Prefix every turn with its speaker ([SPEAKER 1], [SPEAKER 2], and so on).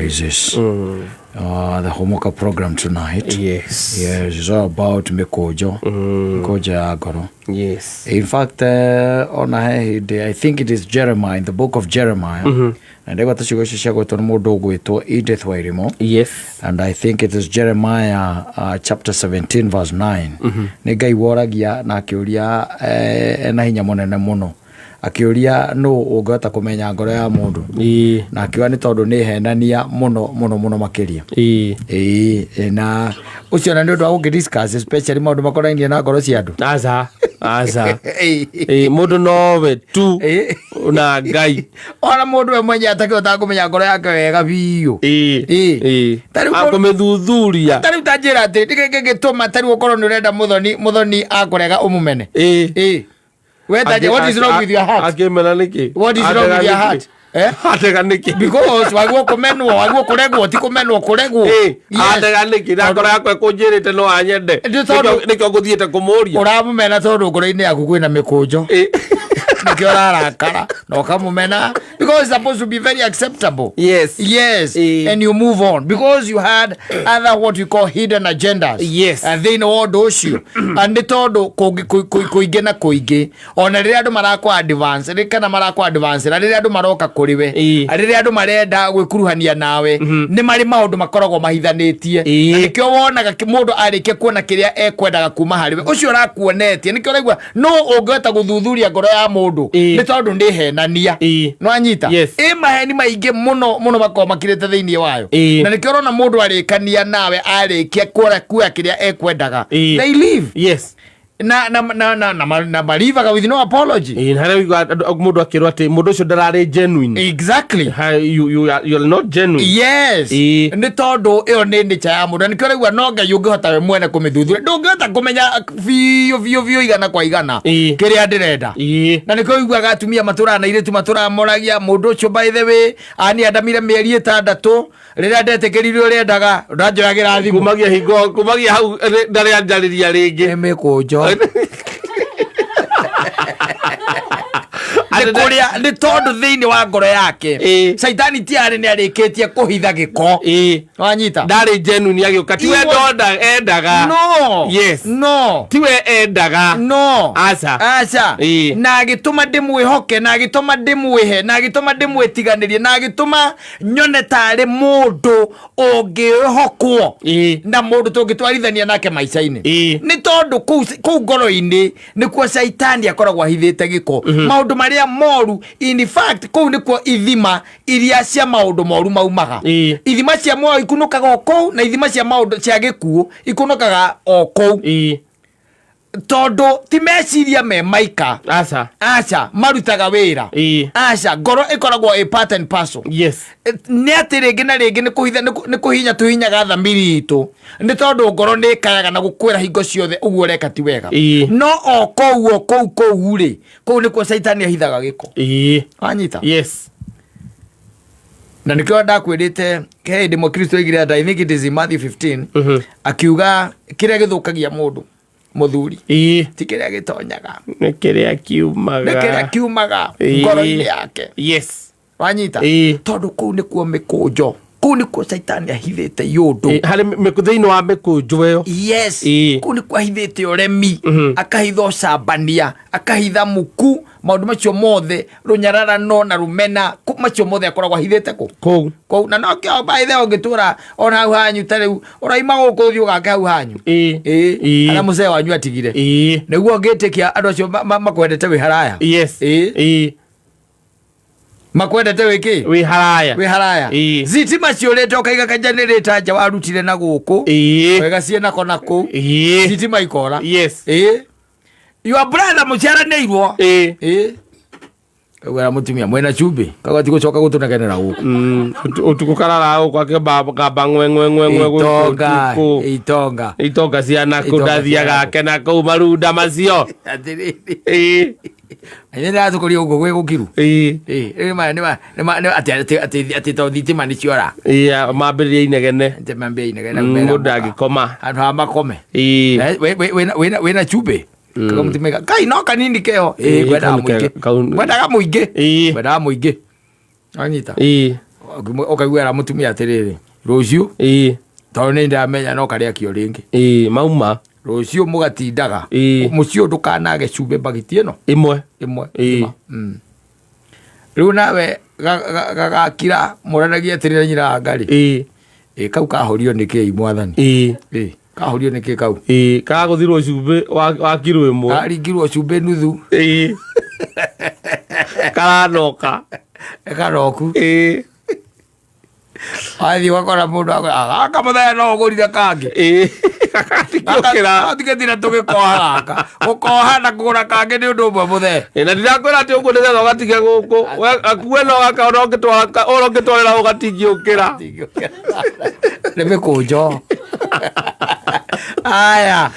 [SPEAKER 1] Is the homework program tonight.
[SPEAKER 2] Yes.
[SPEAKER 1] Yes, it's all about mĩkũnjo, mĩkũnjo ya ngoro.
[SPEAKER 2] Yes.
[SPEAKER 1] In fact, ona he hĩndĩ, I think it is Jeremiah, in the book of Jeremiah, na ndĩgwata ciugo icio ciagwetwo nĩ mũndũ ũgwĩtwo Edith Wairimu.
[SPEAKER 2] Yes.
[SPEAKER 1] And I think it is Jeremiah chapter 17 verse 9. Nĩ Ngai woragia na akĩũria ena hinya mũnene mũno, akĩũria nũ ũngĩhota kũmenya ngoro ya mũndũ, na akiuga nĩ tondũ nĩ henania mũno mũno mũno makĩria. Ĩĩ, na ũcio na nĩ ũndũ wa gũkĩ discuss, especially maũndũ makonainie na ngoro cia andũ.
[SPEAKER 2] Aca, aca. Ĩĩ, mũndũ nowe tu na Ngai.
[SPEAKER 1] Ona mũndũ we mwenye atakĩhotaga kũmenya ngoro yake wega biũ. Ta rĩu
[SPEAKER 2] Akũmĩthuthuria.
[SPEAKER 1] Ta rĩu ta njĩra atĩ nĩkĩ kĩngĩtũma ta rĩu ũkorwo nĩ ũrenda mũthoni, mũthoni akũrega ũmũmene? We ta what is wrong with your heart?
[SPEAKER 2] Akĩmena nĩkĩ?
[SPEAKER 1] What is wrong with your heart? Eh?
[SPEAKER 2] Atega nĩkĩ?
[SPEAKER 1] Because waguo kũmenwo, waguo kũregwo, ti kũmenwo, kũregwo. Yes.
[SPEAKER 2] Atega nĩkĩ? Na ngoro yakwa ĩkũnjĩrĩte no anyende.
[SPEAKER 1] Nĩ tondũ-
[SPEAKER 2] Nĩkĩo ngũthiĩte kũmũria.
[SPEAKER 1] Ũramũmena tondũ ngoro-inĩ yaku kwĩna mĩkũnjo, nĩkĩo ũrarakara na ũkamũmena, because it's supposed to be very acceptable. Yes. And you move on because you had other, what we call, hidden agendas thĩinĩ wa ũndũ ũcio. And nĩ tondũ kũingĩ na kũingĩ, ona rĩrĩa andũ marakwa advance kana marakwa advance, na rĩrĩa andũ maroka kũrĩ we, rĩrĩa andũ marenda gwĩkuruhania nawe, nĩ marĩ maũndũ makoragwo mahithanĩtie. Na nĩkĩo wonaga mũndũ arĩkia kuona kĩrĩa ekwendaga kuma harĩ we, ũcio ũrakuonetie, nĩkĩo ũraigua no ũngĩhota gũthuthuria ngoro ya mũndũ, nĩ tondũ nĩ henania. No anyita ĩ maheni maingĩ mũno mũno makoragwo makirĩte thĩinĩ wayo. Na nĩkĩo ũrona mũndũ arĩkania nawe, arĩkia kuoya kĩrĩa ekwendaga, they leave. Na malivaga with no apology.
[SPEAKER 2] Ĩĩ, na harĩa ũiguaga mũndũ akĩrwo atĩ mũndũ ũcio ndararĩ genuine. You are not genuine.
[SPEAKER 1] Yes. Nĩ tondũ ĩyo nĩ nature ya mũndũ, na nĩkĩo ũraigua no Ngai ũngĩhota we mwene kũmĩthuthuria. Ndũngĩhota kũmenya biũ biũ biũ igana kwa igana kĩrĩa ndĩrenda. Na nĩkĩo ũiguaga atumia matũraga na airĩtu matũraga moragia mũndũ ũcio, by the way, ani andamire mĩeri 6 rĩrĩa ndetĩkĩrire ũrĩa endaga, ndanjoyagĩra thimũ.
[SPEAKER 2] Kumagia hingo, kumagia hau ndarĩ anjarĩria rĩngĩ.
[SPEAKER 1] Nĩ mĩkũnjo. Nĩ kũrĩa nĩ tondũ thĩinĩ wa ngoro yake caitani tiarĩ nĩ arĩkĩtie kũhitha gĩko. Wanyita?
[SPEAKER 2] Ndarĩ genuine agĩũka, tiwe endaga.
[SPEAKER 1] No. No.
[SPEAKER 2] Tiwe endaga.
[SPEAKER 1] No.
[SPEAKER 2] Aca.
[SPEAKER 1] Aca. Na agĩtũma ndĩmwĩhoke, na agĩtũma ndĩmwĩhe, na agĩtũma ndĩmwĩtiganĩrie, na agĩtũma nyone tarĩ mũndũ ũngĩhokwo na mũndũ tũngĩtwarithania nake maica-inĩ. Nĩ tondũ kũu ngoro-inĩ nĩkuo caitani akoragwo ahithĩte gĩko, maũndũ marĩa moru. In fact, kũu nĩkuo ithima iria cia maũndũ moru maumaga. Ithima cia muoyo ikunũkaga o kũu, na ithima cia maũndũ cia gĩkuũ ikunũkaga o kũu, tondũ ti meciria me maika.
[SPEAKER 2] Aca.
[SPEAKER 1] Aca marutaga wĩra. Aca, ngoro ĩkoragwo ĩ part and parcel. Nĩ atĩ rĩngĩ na rĩngĩ nĩ kũhitha, nĩ kũhinya tũhinyaga thamiri itũ, nĩ tondũ ngoro nĩ ĩkayaga na gũkwĩra hingo ciothe ũguo ũreka ti wega. No o kũu, o kũu kũu rĩ, kũu nĩkuo caitani ahithaga gĩko. Wanyita?
[SPEAKER 2] Yes.
[SPEAKER 1] Na nĩkĩo ndakwĩrĩte he hĩndĩ ĩmwe Kristo oigire atĩ, I think it is in Matthew 15, akiuga kĩrĩa gĩthũkagia mũndũ mũthuri ti kĩrĩa gĩtonyaga,
[SPEAKER 2] nĩ kĩrĩa kiumaga.
[SPEAKER 1] Nĩ kĩrĩa kiumaga ngoro-inĩ yake. Wanyita? Tondũ kũu nĩkuo mĩkũnjo, kũu nĩkuo caitani ahithĩte yũndũ.
[SPEAKER 2] Harĩ thĩinĩ wa mĩkũnjo ĩyo.
[SPEAKER 1] Yes. Kũu nĩkuo ahithĩte ũremi, akahitha ũcambania, akahitha muku, maũndũ macio mothe, rũnyararano na rũmena, macio mothe akoragwo ahithĩte kũ?
[SPEAKER 2] Kũu.
[SPEAKER 1] Kũu. Na nokĩo by the way ũngĩtũra ona hau hanyu, ta rĩu ũraima gũkũ ũthiĩ ũgake hau hanyu, harĩa mũcee wanyu atigire, nĩguo ũngĩtĩkia andũ acio makwendete wĩ haraya. Makwendete wĩ kĩ?
[SPEAKER 2] Wĩ haraya.
[SPEAKER 1] Wĩ haraya. Thitima ciũrĩte, ũkaiga kajanĩrĩta nja warutire na gũkũ wega ciĩ nako na kũu, thitima ikora. Your brother mũciaranĩirwo. Kagwĩra mũtumia mwĩna cumbĩ kagwati gũcoka gũtũnegenera gũkũ.
[SPEAKER 2] Ũtukũ karara gũkũ akĩgamba ng'we ng'we ng'we ng'we gũkũ
[SPEAKER 1] Itonga.
[SPEAKER 2] ũtukũ.
[SPEAKER 1] Itonga.
[SPEAKER 2] Itonga ciana kũ
[SPEAKER 1] Itonga
[SPEAKER 2] ndathiaga
[SPEAKER 1] ciana.
[SPEAKER 2] ake na kũu marunda macio.
[SPEAKER 1] Atĩrĩrĩ, nĩ ndĩratũkũria ũguo gwĩ gũkiru. Rĩu atĩ to thitima nĩ ciora.
[SPEAKER 2] Ĩĩ, mambĩrĩria inegene.
[SPEAKER 1] Atĩ mambia inegene.
[SPEAKER 2] Mũndũ ndangĩkoma.
[SPEAKER 1] Handũ ha makome. Wĩna cumbĩ kaga kai no kanini keho. Ngwendaga
[SPEAKER 2] kau
[SPEAKER 1] mũingĩ,
[SPEAKER 2] kau-
[SPEAKER 1] ngwendaga mũingĩ, ngwendaga mũingĩ. Wanyita?
[SPEAKER 2] Ĩĩ.
[SPEAKER 1] Ũkaiguĩra mũtumia atĩrĩrĩ, rũciũ, tondũ nĩ ndamenya no karĩa kĩo rĩngĩ.
[SPEAKER 2] Ĩĩ, mauma.
[SPEAKER 1] Rũciũ mũgatindaga mũciĩ ũyũ, ndũkanage cumbĩ mbagiti ĩno
[SPEAKER 2] ĩmwe.
[SPEAKER 1] Ĩmwe. Rĩu nawe gagakira mũranagie atĩrĩrĩ, nyina anga rĩ, ĩ kau kahorio nĩ kĩi, mwathani? Ĩ kahorio nĩ kĩ kau?
[SPEAKER 2] Ĩĩ, kagũthirwo cumbĩ wa kiro 1.
[SPEAKER 1] Karingirwo cumbĩ nuthu.
[SPEAKER 2] Ĩĩ, karanoka.
[SPEAKER 1] Karoku. Wathiĩ ũgakora mũndũ gaka, mũthenya no ũgũrire kangĩ.
[SPEAKER 2] Ĩĩ, gagatingĩũkĩra.
[SPEAKER 1] Tigĩtire tũgĩkoha gaka, gũkoha na kũgũra kangĩ nĩ ũndũ ũmwe, mũthee.
[SPEAKER 2] Ĩ, na ndirakwĩra atĩ ũguo nĩgetha ũgatige gũkũ akue, no gaka ona ũngĩtwara, ona ũngĩtwarĩra ũgatingĩũkĩra.
[SPEAKER 1] Nĩ mĩkũnjo aya.